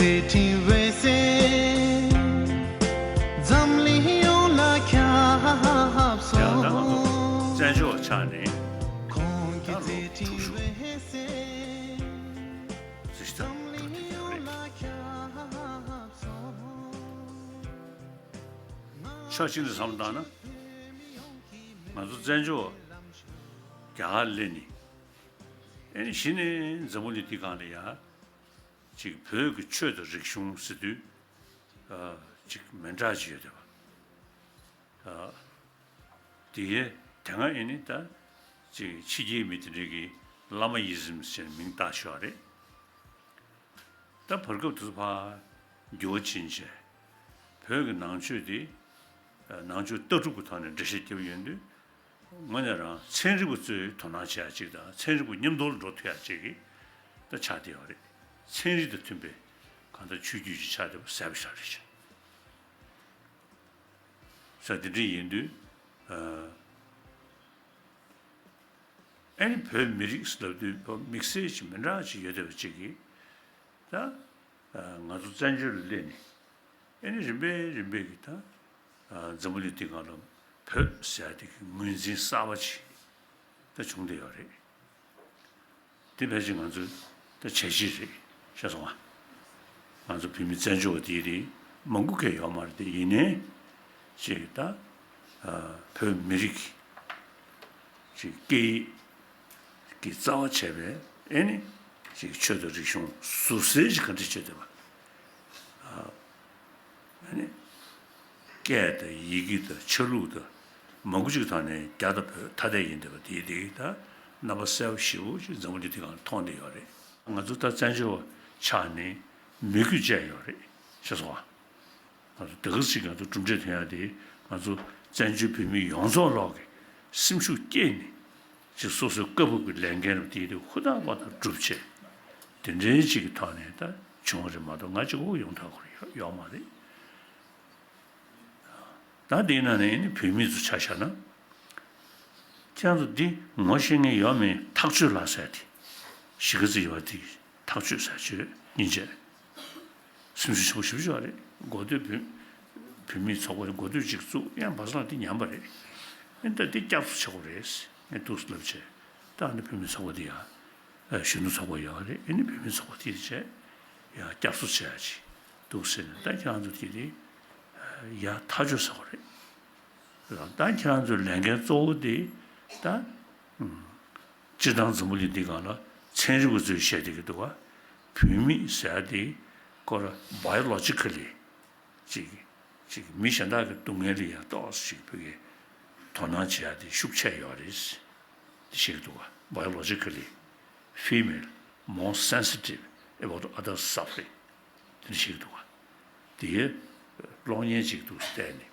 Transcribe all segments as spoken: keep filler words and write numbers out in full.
མཛད་འཕྲིན་འོད་ཟེར་འཛམ་གླིང་ཡོངས་ལ་ཁྱབ་སོང་། ཡང་ད་ང་ཚོ་བཙན་བྱོལ་བ་ཆགས་ནས་ཁོང་གི་ད་ལོ་མཛད་འཕྲིན་འཁྲུག་ཤོར་འོད་ཟེར་ཟིག་ད་འཛམ་གླིང་ཡོངས་ལ་ཁྱབ་སོང་། ཕྱོགས་གཅིག་ནས་བསམ་བློ་བཏང་ན། ང་ཚོ་བཙན་བྱོལ་བ་རྒྱ་གར་སླེབས་ནས། ཨེ་ནི་གཞི་ནས་འཛམ་བུ་གླིང་འདི་སྒང་ལ་ཡ། ཅིག་བོད་ཀྱི་ཆོས་དང་རིག་གཞུང་ཟེར་དུས། ཨ། ཅིག་མི་འདྲ་ཅིག་ཡོད་དེ་བ། ཨ། དེ་གའི་དེ་སྔ་ཨེ་ནི་ད། ཅིག་ཕྱི་རྒྱལ་མི་དེ་འདྲས་ཀྱིས་བླ་མ་ཡི་ཟིམ་ཟེར་མིང་བཏགས་ཤག་རེད། ད་བར་སྐབས་དེ་ཚོ་ཕར་འགྱུར་བ་ཕྱིན་བྱས། བོད་ཀྱི་ནང་ཆོས་དེ། ནང་ཆོས་ལྟ་གྲུབ་ཀྱི་ཐོག་ནས་འགྲེལ་བཤད་བརྒྱབ་ཡོང་དུས། དངོས་གནས་རང་ཚན་རིག་པ་ཚོས་དོ་སྣང་བྱེད་ཡ་ཅིག་དང་ཚན་རིག་པ་མཉམ་དུ་འགྲོ་ཐུབ་ཡ་ཅིག་གི་ད་ཆགས་བསྡད་ཡོད་རེད། ཚན་རིག་དང་མཐུན་པའི་གང་ལྟར་ཆོས་བརྒྱུད་ཅིག་ཆགས་བསྡད་པ་གསལ་པོ་ཞིག་རེད་ཤག་ས་དེ་འདྲ་ཡིན་དུས། ཨ་ནི་བོད་མི་རིགས་ལབ་དུས་བོད་དམིགས་བསལ་ཅིག་མི་འདྲ་ཅིག་ཡོད་བསྡད་པ་ཅིག་གིས་ད། ང་ཚོ་བཙན་བྱོལ་ལ་སླེབས་ནས། ཨེ་ནི་རིམ་པས་རིམ་པས་ཀྱིས་ད། ཨ། འཛམ་བུ་གླིང་འདི་སྒང་ལ་བོད་ཟེར་ཡ་དེ་གི་ངོས་འཛིན་གསར་པ་ཅིག་ད་བྱུང་བསྡད་ཡོད་རེད། དེ་ཕལ་ཆེར་ང་ཚོའི་ད་བྱས་རྗེས་རེད་ཤག་སོང་ང་། ང་ཚོ་བོད་མི་བཙན་བྱོལ་བ་དེ་རེད་མང་པོ་གས་ཡོད་མ་རེད་དེ་ཡིན་ནའི། ཅིག་ད། ཨ། བོད་མི་རིགས་ཀྱི་སྐད་ཡིག་གི་རྩ་བ་བྱས་པའི་ཨེ་ནི་ཅིག་ཆོས་དང་རིག་གཞུང་ཟུར་གསལ་ཅིག་ག་འདྲ་བྱས་བསྡད་པ། ཨ་ནི། སྐད་དང་ཡི་གེ་དང་ཆ་ལུགས་དང་མང་པོ་ཅིག་ཐོག་ནས་རྒྱ་དང་བོད་ཐ་དད་ཡིན་བསྡད་པ་དེ་དེ་ད་རྣམ་པ་གསལ་པོ་ཞེ་པོ་ཅིག་འཛམ་བུ་གླིང་འདི་སྒང་མཐོང་བསྡད་ཡོད་རེད། ང་ཚོ་ད་བཙན་བྱོལ་བ་ཆགས་ནས་མོས་གུས་བཅས་ཡོད་རེད་ཤག་སོང་ང་། ང་ཚོ་དེ་ག་ཅིག་ང་ཚོ་གྲུབ་འབྲས་ཐོན་ཡ་དེ་ང་ཚོ་བཙན་བྱོལ་བོད་མི་ཡོངས་རྫོགས་ལོག་གི་སེམས་ཤུགས་བསྐྱེད་ནས་ཅིག་སོ་སོའི་བཀའ་ཕབ་ཀྱི་ལས་འགན་རུ་དེ་དེ་ཧུར་ཐག་པ་དང་བསྒྲུབ་བྱས་དེ་འདྲའི་ཅིག་གི་ཐོག་ནས་ད་བྱུང་བ་རེད་མ་གཏོགས་ང་གཅིག་པོ་ཡོང་ཐག་ཁུར་ཡོད་ཡོད་མ་རེད། ད་དེའི་ནང་ནས་ནི་བོད་མི་ཚོ་ཆ་བཞག་ན། ཁྱེད་རང་ཚོ་འདི་ངོ་ཤེས་མཁན་ཡོད་མེད་ཐག་གཅོད་ལ་ཟེར་ཏེ། གཞིས་ཀ་རྩེ་ཡོད་པ་དེ་ཐག་གཅོད་ཟེར་གཅོད་སྙིང་རྗེ། སེམས་ཤུགས་ཆེན་པོ་ཞེ་པོ་ཅིག་ཡོད་རེད། འགོ་སྟོད་བོད་བོད་མིའི་ཚོགས་པ་འགོ་སྟོད་ཅིག་བཙུགས་ཡང་བ་ས་ལ་འདི་ཉམས་པ་རེད། ཨེ་ད་འདི་བསྐྱར་གསོ་བྱེད་དགོས་རེད། ངས་འདུག་སེ་ལབ་བྱས་ད་ཨ་ནི་བོད་མིའི་ཚོགས་པ་འདི་ཡང་གཞོན་ནུ་ཚོགས་པ་ཡོད་རེད། ཨེ་ནི་བོད་མིའི་ཚོགས་པ་དེ་བྱས་ཡང་བསྐྱར་གསོ་བྱེད་ཡ་ཅིག་འདུག་ཟེར་ནས་ད་ཁྱེད་རང་ཚོ་དེ་དེ་ཡང་ཐག་གཅོད་ཟེར་དགོས་རེད། ད་ཁྱེད་རང་ཚོའི་ལས་འགན་གཙོ་བོ་དེ་ད། སྤྱིར་བཏང་འཛམ་བུ་གླིང་འདི་སྒང་ལ་ཚན་རིག་པ་ཚོས་བཤད་བསྡད་ཀྱི་འདུག་ག་བུད་མེད་ཟེར་ཡ་དེ་ཁོ་ར་biologically་ཅིག་ཅིག་མི་གཞན་དག་གི་སྡུག་བསྔལ་ལ་ཡ་ཏོག་ཙམ་ཅིག་བོད་ཀྱི་དོ་སྣང་བྱེད་ཡ་དེ་ཤུགས་ཆེ་ཡོད་རེད་དེ་བཤད་ཀྱི་འདུག་ག biologically female more sensitive about other suffering དེ་འདྲ་བཤད་ཀྱི་འདུག་ག་དེའི་གློག་བརྙན་ཅིག་འདུག་བལྟས་ནས་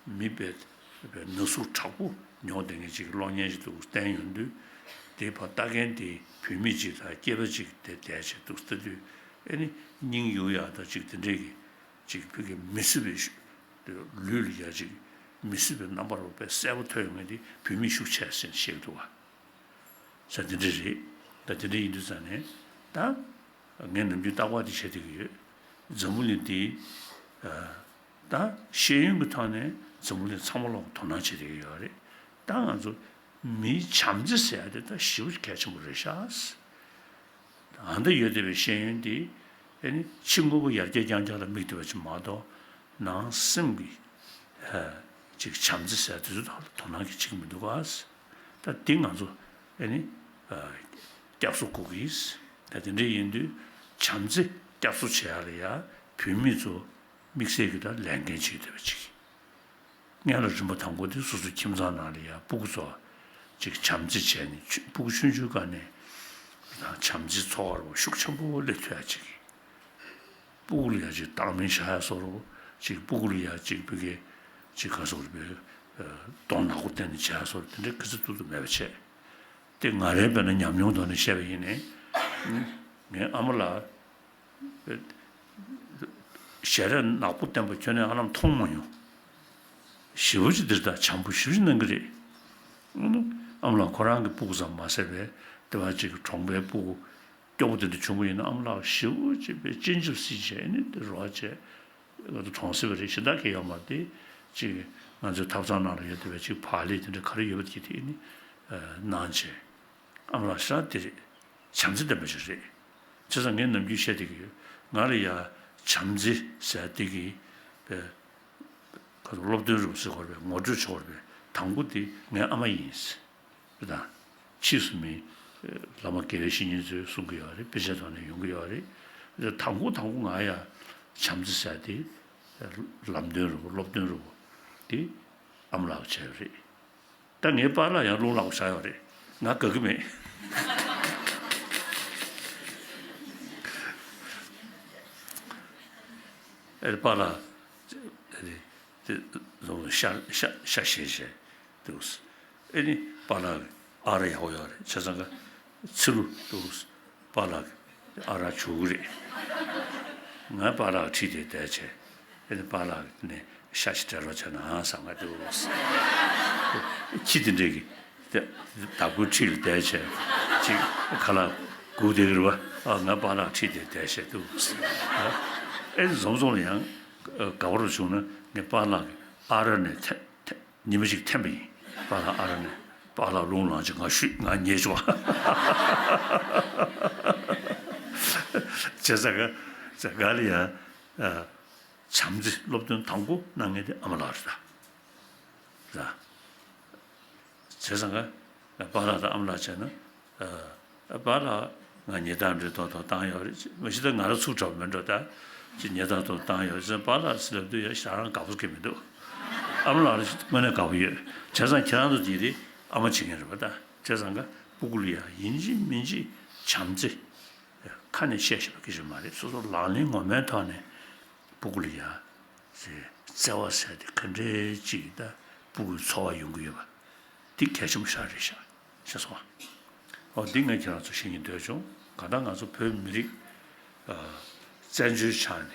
མི་དཔེ་དཔེ་ན་ཟུག་དྲག་པོ་མྱོང་བསྡད་མཁན་ཅིག་གློག་བརྙན་ཅིག་འདུག་བསྟན་ཡོང་དུས་དེ་ཕར་ལྟ་མཁན་དེ་བུད་མེད་ཅིག་དང་སྐྱེས་པ་ཅིག་དེ་བསྡད་བྱས་འདུག་ལྟ་དུས་ཨེ་ནི་སྙིང་གཡུག་ཡག་དང་ཅིག་དེ་འདྲས་ཀྱི་ཅིག་བོད་ཀྱི་མི་སྲིད་པའི་ལུས་ལ་ཡ་ཅིག་མི་སྲིད་པའི་རྣམ་པ་རུ་དཔེ་གསལ་པོ་ཐོན་ཡོང་མཁན་དེ་བུད་མེད་ཤུགས་ཆེ་ཟེར་བཤད་འདུག་བ། ས་དེ་འདྲ་རེད། ད་དེ་འདྲ་ཡིན་དུས་ཙང་ནས་ད་ངས་ནམ་རྒྱུན་རྟག་པར་དེ་བཤད་བསྡད་ཀྱི་ཡོད། འཛམ་བུ་གླིང་འདི་ད་ཤེས་ཡོན་གྱི་ཐོག་ནས་འཛམ་བུ་གླིང་ཚང་མ་ལོག་དོ་སྣང་བྱེད་བསྡད་ཀྱི་ཡོད་རེད། ད་ང་ཚོ་མིའི་བྱམས་བརྩེ་ཟེར་ཡ་དེ་ད་ཞེ་པོ་གལ་ཆེན་པོ་རེད་ཤག་ཨ་ནི་ད་ཡོད་བསྡད་པའི་ཤེས་ཡོན་འདི་ཨེ་ནི་ཕྱི་དངོས་པོ་ཡར་རྒྱས་རྐྱང་རྐྱང་ལ་དམིགས་བསྡད་པ་ཅིག་མ་གཏོགས་ནང་སེམས་ཀྱི་ཅིག་བྱམས་བརྩེ་ཟེར་ཡ་དེ་ཚོའི་ཐོག་ལ་དོ་སྣང་གི་བྱེད་ཀྱི་མི་འདུག་ག་ད་འདི་ང་ཚོ་ཨེ་ནི་བསྐྱར་གསོ་དགོས་ཀྱི། ད་དེ་འདྲ་ཡིན་དུས་བྱམས་བརྩེ་བསྐྱར་གསོ་བྱེད་ཡ་ལ་ཡ་བོད་མི་ཚོ་དམིགས་བསལ་གྱི་ད་ལས་འགན་བྱེད་བསྡད་པ་ཅིག་སྔོན་ལ་རིམ་པ་དང་པོ་དེ་སོ་སོའི་ཁྱིམ་ཚང་ནང་ལ་ཡ་སྤུ་གུ་ཚོ་ཅིག་བྱམས་བརྩེ་བྱས་ནས་ཆུ་སྤུ་གུ་ཆུང་ཆུང་སྒང་ནས་ད་བྱམས་བརྩེའི་འཚོ་བ་རུ་ཤུགས་ཆེན་པོ་སླེབས་ཐུབ་ཡ་ཅིག་སྤུ་གུ་ལ་ཡ་ཅིག་བཏང་སྙོམས་བྱ་ཡ་བཟོ་འདྲ་ཅིག་སྤུ་གུ་ལ་ཡ་ཅིག་བོད་སྐད་ཅིག་ག་ཟེར་དགོས་རེད་པས། གདོང་ནག་པོ་བསྟན་ནས་བྱ་ཡ་བཟོ་འདྲ་དེ་འདྲ་ག་ཚོད་ཐུབ་ཐུབ་མེད་པ་བྱས། དེ་ང་རའི་དཔེར་ན་ཉམས་མྱོང་ཐོག་ནས་བཤད་པ་ཡིན་ནའི། ངའི་ཨ་མ་ལགས་ཞལ་རས་ནག་པོ་བསྟན་པ་ཁྱོན་ནས་ཧ་ལམ་མཐོང་མ་མྱོང་། ཞེ་པོ་ཅིག་འདིར་ད་བྱམས་པོ་ཞེ་པོ་ཅིག་གནང་གི་རེད། ཨ་མ་ལགས་ཁོ་རང་གི་སྤུ་གུ་ཙམ་མ་ཟད་པའི་དེ་བ་ཅིག་གི་གྲོང་པའི་སྤུ་གུ། སྐྱོ་པོ་དེ་འདྲ་བྱུང་བ་ཡིན་ན་ཨ་མ་ལགས་ཞེ་པོ་ཅིག་པའི་སྤྱན་ཆབ་སྲིད་བྱས་ནས་དེ་རོགས་བྱས་ང་ཚོ་གྲོངས་སྲིད་པ་རེད། གཞན་དག་གི་ཡོད་མ་རེད་དེ། ཅིག་ང་ཚོའི་ཐབ་ཚང་ནང་ལ་ཡོད་བསྡད་པའི་ཅིག་བག་ལེབ་དེ་འདྲ་ག་རེ་ཡོད་པ་དེ་དེ་ནི་གནང་བྱས། ཨ་མ་ལགས་ཤག་དེ་རེད། བྱམས་བརྩེ་ལྡན་པ་ཞིག་རེད། བྱས་ཙང་ངས་ནམ་རྒྱུན་བཤད་བསྡད་ཀྱི་ཡོད། ང་ལ་ཡ་བྱམས་བརྩེ་ཟེར་བསྡད་ཀྱི་པའི་ཁ་ཐུག་སློབ་སྟོན་རུ་ཟེར་དགོས་པའི་ངོ་སྤྲོད་བྱེད་དགོས་པའི་དང་པོ་དེ་ངའི་ཨ་མ་ཡིན། རེད་དང་། ཕྱིས་སུ་མི་བླ་མ་དགེ་བའི་བཤེས་གཉེན་ཚོས་གསུང་གི་ཡོད་རེད། དཔེ་ཆ་ཐོག་ནས་ཡོང་གི་ཡོད་རེད། དང་པོ་དང་པོ་ང་ཡ་བྱམས་བརྩེ་ཟེར་དེ་ལམ་སྟོན་རུ་སློབ་སྟོན་རུ་དེ་ཨ་མ་ལགས་བྱས་ཡོད་རེད། ད་ངའི་པཱ་ལགས་ཡང་རླུང་ལངས་པ་ཆགས་ཡོད་རེད། ང་དགའ་གི་མེད། ཨེ་པཱ་ལགས་ཨེ་དེ་ལོ་ཤ་ཤ་ཤ་ཞེས་བྱས་འདུག་ཨེ་ནི་པཱ་ལགས་ཨ་ར་ཡག་པོ་ཡོད་རེད། བྱས་ཙང་ཀ་ཚི་ལུ་འདུག་པཱ་ལགས་ཨ་ར་བྱུག་གི་རེད། ང་པཱ་ལགས་ཁྲིད་དེ་བསྡད་བྱས། ཨེ་ནི་པཱ་ལགས་ནས་ཤ་ཞིག་སྤྲད་རོགས་བྱས་ན་བསམ་ག་འདུག་ཁྱི་དེ་འདྲས་ཀྱི་བདག་པོའི་ཁྲིད་ལ་བསྡད་བྱས་ཅིག་ཁ་ལག་སྒུག་བསྡད་ཀྱི་རེད་པ། ཨ་ང་པཱ་ལགས་ཁྲིད་དེ་བསྡད་བྱས་འདུག་ཨེ་ནི་འཛོམས་འཛོམས་ལ་ཡང་དགའ་པོ་རུ་བྱུང་ན་ངས་པཱ་ལགས་ཀྱི་ཨ་ར་ནས་ཐད་ཐད། ཉི་མ་གཅིག་འཐེན་པ་ཡིན། པཱ་ལགས་ཨ་ར་ནས་པཱ་ལགས་རླུང་ལངས་ཅིག་ང་ཤུད་ང་ཉལ་ཆོག་བྱས་ཙང་ཀ་ཙང་ག་ལ་ཡ་བྱམས་བརྩེ་སློབ་སྟོན་དང་པོ་གནང་མཁན་དེ་ཨ་མ་ལགས་རེད་ད། ར། བྱས་ཙང་ཀ་པཱ་ལགས་དང་ཨ་མ་ལགས་བྱས་ན། ཨ་པཱ་ལགས་ང་ཉལ་ཐང་འདྲ་ཏོག་ཏོག་བཏང་ཡོད་རེད། མ་གཞི་ད་ང་རང་ཚུགས་དྲག་པོ་མེད་འགྲོ་ད། ཅི་ཉལ་ཐང་ཏོག་བཏང་ཡོད་རེད། པཱ་ལགས་ཟེར་ལབ་དུས་ཡ་ཞེ་དྲག་དགའ་པོ་སྐྱེ་མི་འདུག་ཨ་མ་ལགས་ལ་དངོས་གནས་དགའ་པོ་ཡོད། བྱས་ཙང་ཁྱེད་རང་ཚོ་དེ་རེད་ཨ་མ་བྱེད་མཁན་རེད་པ་ད། བྱས་ཙང་ཀ་སྤུ་གུ་ལ་ཡ་ཡིན་གཅིག་མིན་གཅིག་བྱམས་བརྩེ། ཁ་ནས་བཤད་ཤེས་པ་སྐད་ཆ་མ་རེད། སོ་སོ་ལག་ལེན་ངོ་མའི་ཐོག་ནས་སྤུ་གུ་ལ་ཡ་བརྩེ་བ་ཟེར་དེ་ག་འདྲའི་ཅིག་ད་སྤུ་གུའི་འཚོ་བ་ཡོང་གི་ཡོད་པ་དེ་གལ་ཆེན་པོ་ཞིག་རེད་ཤག་ཤེས་སོང་ཨ། འོ་འདི་ངས་ཁྱེད་རང་ཚོ་ཤེས་ཀྱི་འདོད་བྱུང་། གང་ལྟར་ང་ཚོ་བོད་མི་རིགས་ཨ་བཙན་བྱོལ་ཆགས་ནས་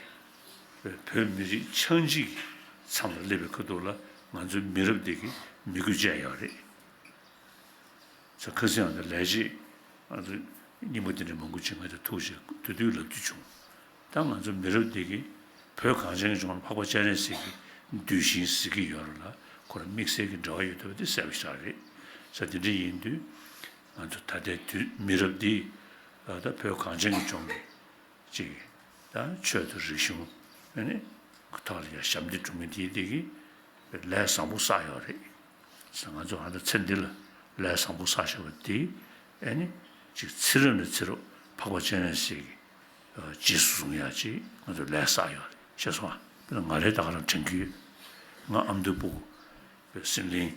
བོད་མི་རིགས་ཆགས་འཇིག་གི་མཚམས་ལ་སླེབས་པའི་ཁ་ཐུག་ལ་ང་ཚོའི་མི་རབས་འདི་གི་མི་དགོས་བྱས་ཡོད་རེད། ས་ཁ་སང་ཡང་ལས་བྱེད་ང་ཚོ་རྙིང་པ་འདི་འདྲ་མང་པོ་ཅིག་ང་ཚོ་ཐུག་བྱས་དུས་དུས་ལབ་རྒྱུ་བྱུང་། ད་ང་ཚོ་མི་རབས་འདི་གི་བོད་གངས་ཅན་གྱི་ལྗོངས་ལ་འཕགས་པ་སྤྱན་རས་གཟིགས་ཀྱི་གདུལ་ཞིང་ཟེར་གྱི་ཡོད་རེད་ལ་ཁོ་རང་དམིགས་བསལ་གྱི་འབྲེལ་བ་ཡོད་བསྡད་པ་དེ་གསལ་པོ་ཞིག་རེད། ས་དེ་འདྲ་ཡིན་དུས་ང་ཚོ་ད་ལྟའི་དུས་མི་རབས་འདི་ད་བོད་གངས་ཅན་གྱི་ལྗོངས་ཀྱི་ཅིག་ད་ཆོས་དང་རིག་གཞུང་ཨ་ནི་ཐོག་ལ་ཡང་ཞབས་འདེགས་སྒྲུབ་མཁན་དེ་དེ་གི་ལས་བཟང་པོ་བསགས་ཡོད་རེད། ང་ཚོ་ཨ་ད་ཚེ་འདི་ལ་ལས་བཟང་པོ་བསགས་བཞག་པ་དེ་ཨ་ནི་ཅིག་ཚེ་རབས་ནས་ཚེ་རབས་འཕགས་པ་སྤྱན་རས་གཟིགས་ཀྱི་རྗེས་སུ་བཟུང་ཡག་ཅིག་ང་ཚོ་ལས་བསགས་ཡོད་རེད། ཤེས་སོང་ཨ། དཔེར་ན་ང་རང་ད་ག་རང་དྲན་གྱི་ཡོད། ང་ཨ་མདོའི་སྤུ་གུ་སྲིད་གླིང་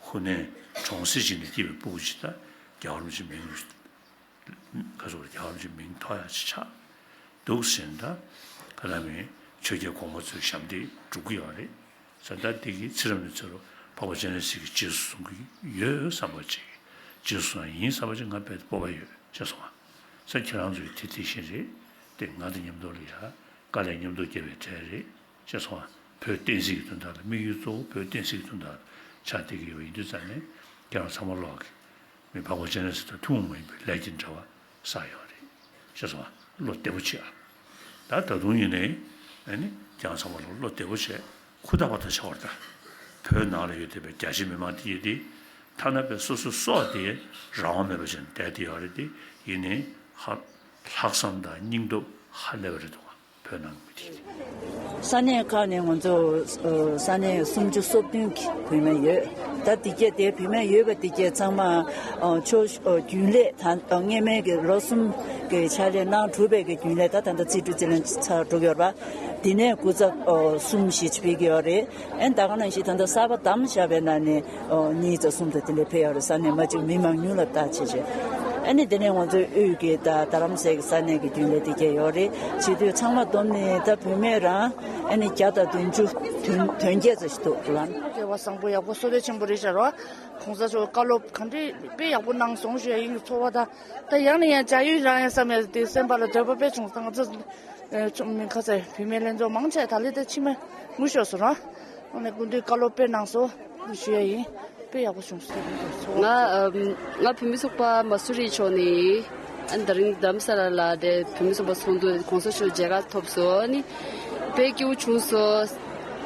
ཧུ་ནན་གྲོང་གསེབ་ཅིག་ནས་སྐྱེས་པའི་སྤུ་གུ་ཅིག་ད་རྒྱལ་བ་རིན་པོ་ཆེའི་མིང་ཁ་སོགས་རྒྱལ་བ་རིན་པོ་ཆེའི་མིང་ཐོགས་ཡག་ཅིག་ཆགས་འདུག་ཟེར་ན། ད་ཁ་ལ་མིན་ཆོས་རྒྱལ་གོང་མ་ཚོའི་ཞབས་འདེགས་སྒྲུབ་ཀྱི་ཡོད་རེད། ས་ད་འདི་གི་ཚེ་རབས་ནས་ཚེ་རབས་འཕགས་པ་སྤྱན་རས་གཟིགས་ཀྱི་རྗེས་སུ་བཟུང་གི་ཡོད་བསམ་པ་ཅིག་རྗེས་སུ་བཟུང་ཡིན་བསམ་པ་ཅིག་ང་དཔེ་སྤོབས་པ་ཡོད་ཤེས་སོང་ཨ། ས་ཁྱེད་རང་ཚོའི་དེ་དེ་བཞིན་རེད། དེ་ང་དང་མཉམ་དུ་ལ་ཡ་དཀའ་ལས་མཉམ་དུ་བརྒྱབ་པའི་གྲས་རེད་ཤེས་སོང་ཨ། བོད་བསྟན་སྲིད་ཀྱི་དོན་དག་ལ་དམིགས་ཡུལ་གཙོ་བོ་བོད་བསྟན་སྲིད་ཀྱི་དོན་དག་ལ་ཆགས་བསྡད་ཀྱི་ཡོད་པ་ཡིན་དུས་ཙང་ནས་ཁྱེད་རང་ཚང་མ་ལོག་གི་མི་འཕགས་པ་སྤྱན་རས་གཟིགས་དང་ཐུན་མོང་མ་ཡིན་པའི་ལས་ཀྱི་འབྲེལ་བ་བསགས་ཡོད་རེད། ཤེས་སོང་ཨ། བློ་བདེ་པོ་བྱེད་ཨ། ད་ད་དུང་ཡིན་ནའི་ཨ་ནི་ཁྱེད་རང་ཚང་མ་ལོག་བློ་བདེ་པོ་བྱེད། ཧུར་ཐག་པ་ཐག་བྱེད་པར་ད། བོད་ནང་ལ་ཡོད་བསྡད་པའི་རྒྱ་ཆེ་མི་མང་དེ་ཡིན་ཏེ། ཐ་ན་པའི་སོ་སོའི་སྲོག་དེ་རང་དབང་མེད་པ་བྱས་ནས་བསྡད་དེ་ཡོད་རེད་དེ། ཡིན་ནའི་ཧ་ལྷག་བསམ་དང་སྙིང་སྟོབས་ཧ་ལས་པ་རེད་འདུག་ག་བོད་ནང་གི་མི་དེ། ས་གནས་ཁག་ནས་ང་ཚོ་ས་གནས་སུམ་ཅུ་སོ་བདུན་གྱི་བུད་མེད་ཡོད། ད་དེ་གས་དེ་བུད་མེད་ཡོད་པ་དེ་གས་ཚང་མ་ཆོས་རྒྱུན་ལས་ད་སྔས་མའི་གི་ལོ་གསུམ་གི་ཕྱག་ལས་གནང་གྲུབ་པའི་གི་རྒྱུན་ལས་ད་ད་ལྟ་རྩིས་སྤྲོད་རྩིས་ལེན་ཚར་གྲུབ་ཡོད་རེད་པ། དེ་ནས་སྐུ་ཚབ་གསུམ་ཞིག་ཕེབས་ཀྱི་ཡོད་རེད། ཨ་ནི་ད་ག་ནང་བཞིན་ད་ལྟ་གསར་པ་བདམས་བཞག་པའི་ནང་ནས་ཨོ་གཉིས་ཙམ་གསུམ་ཙམ་དེ་འདྲ་ཕེབས་ཡོད་རེད། ས་གནས་མ་གཅིག་མི་མང་ཉུང་ལ་བལྟ་བྱས་བྱས། ཨ་ནི་དེ་ནས་ང་ཚོའི་དབུས་ཀྱི་ད་རྡ་རམ་ས་ཡི་ས་གནས་ཀྱི་རྒྱུན་ལས་དེ་གས་ཡོད་རེད། བྱེད་དུས་ཚང་མ་བསྡོམས་ནས་ད་བུད་མེད་རང་ཨ་ནི་བརྒྱ་དང་བདུན་ཅུ་དོན་དོན་བརྒྱད་ཙམ་ཞིག་འདུག་ལ། སྐལ་བ་བཟང་པོ་ཡག་པོ་བསོད་བདེ་ཆེན་པོ་རེད་ཤག་རོ། གོང་ས་མཆོག་བཀའ་སློབ་ག་འདྲ་དཔེ་ཡག་པོ་གནང་སོང་ཞུ་ཡ་ཡིན་གྱི་ཚོར་བ་དང་། ད་ཡང་ནས་ཡང་བྱ་ཡུལ་རང་ཡང་བསམ་ཡ་དེ་སེམས་པ་ལ་འདོད་པ་དཔེ་བྱུང་སོང་། ང་ཚོ་ཨེ་ཆུ་མིན་ཁ་ཚ་བུད་མེད་ལྷན་ཚོགས་མང་ཆེ་ད་ལི་ད་ཕྱི་མ་ངུ་ཤོར་སོང་ར། ཨ་ནི་སྐུ་མདུན་བཀའ་སློབ་དཔེ་གནང་སོང་ཞུ་ཡ་ཡིན། དཔེ་ཡག་པོ་བྱུང་སོང་། ང་ཨམ་ང་བུད་མེད་ཚོགས་པ་མ་སུ་རི་ཕྱོགས་ནས་ ཨ་ནི་ད་རིང་རྡ་རམ་ས་ལ་ལ་དེ་བོད་མི་སོང་པ་ཚོགས་འདུ་གོང་ས་མཆོག་མཇལ་ཁ་ཐོབ་སོང་། ཨ་ནི་དཔེ་སྐྱིད་པོ་བྱུང་སོང་།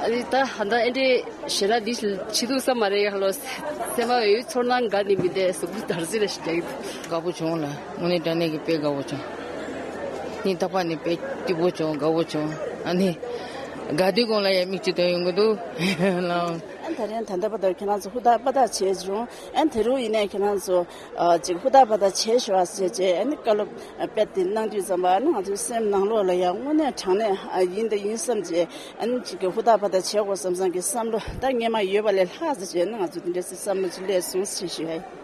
ཨ་ནི་ད་ཧ་ད་ཨེ་འདྲས་ཞེ་དྲག་འདི་བྱེད་ཐུབ་ས་མ་རེད་ཡ་ལོ། སེམས་པ་འོད་ཚོར་སྣང་དགའ་ནི་མི་བདེ་གཟུགས་པོ་འདར་སིག་ལ་ཞིག་རྒྱག་གི་འདུག་དགའ་པོ་བྱུང་ལ། དངོས་གནས་དྲང་གནས་ཀྱི་དཔེ་དགའ་པོ་བྱུང་། སྙིང་ཐག་པ་ནས་དཔེ་སྐྱིད་པོ་བྱུང་། དགའ་པོ་བྱུང་། ཨ་ནི་དགའ་དུས་གང་ལ་ཡ་མིག་ཆུ་ཐོན་ཡོང་གི་འདུག་ལགས། ཨ་ད་རིང་ད་ལྟ་བར་དུ་ཁྱེད་རང་ཚོ་ཧུར་ཐག་པ་ཐག་བྱས་བྱུང་། ཨ་ད་རུང་ཡིན་ནའི་ཁྱེད་རང་ཚོ་ཨ་ཅིག་ཧུར་ཐག་པ་ཐག་བྱས་ཤོག་ཨ་ཟེར་བྱས། ཨ་ནི་བཀའ་སློབ་དཔེ་དེ་གནང་དུས་ཙམ་པ། ཨ་ནི་ང་ཚོའི་སེམས་ནང་ལོགས་ལ་ཡང་དངོས་གནས་དྲང་གནས་ཨ་ཡིན་ད་ཡིན་བསམ་བྱས། ཨ་ནི་ཅིག་གི་ཧུར་ཐག་པ་ཐག་བྱེད་དགོས་བསམ་བསམ་གྱི་བསམ་བློ་ད་སྔོན་མ་ཡོད་པ་ལས་ལྷག་ཙམ་བྱས་ནས་ང་ཚོ་དེ་འདྲ་སེ་བསམ་བློ་ཅིག་སླེབས་སོང་ཞེས་ཞུ་ཡ་ཡིན།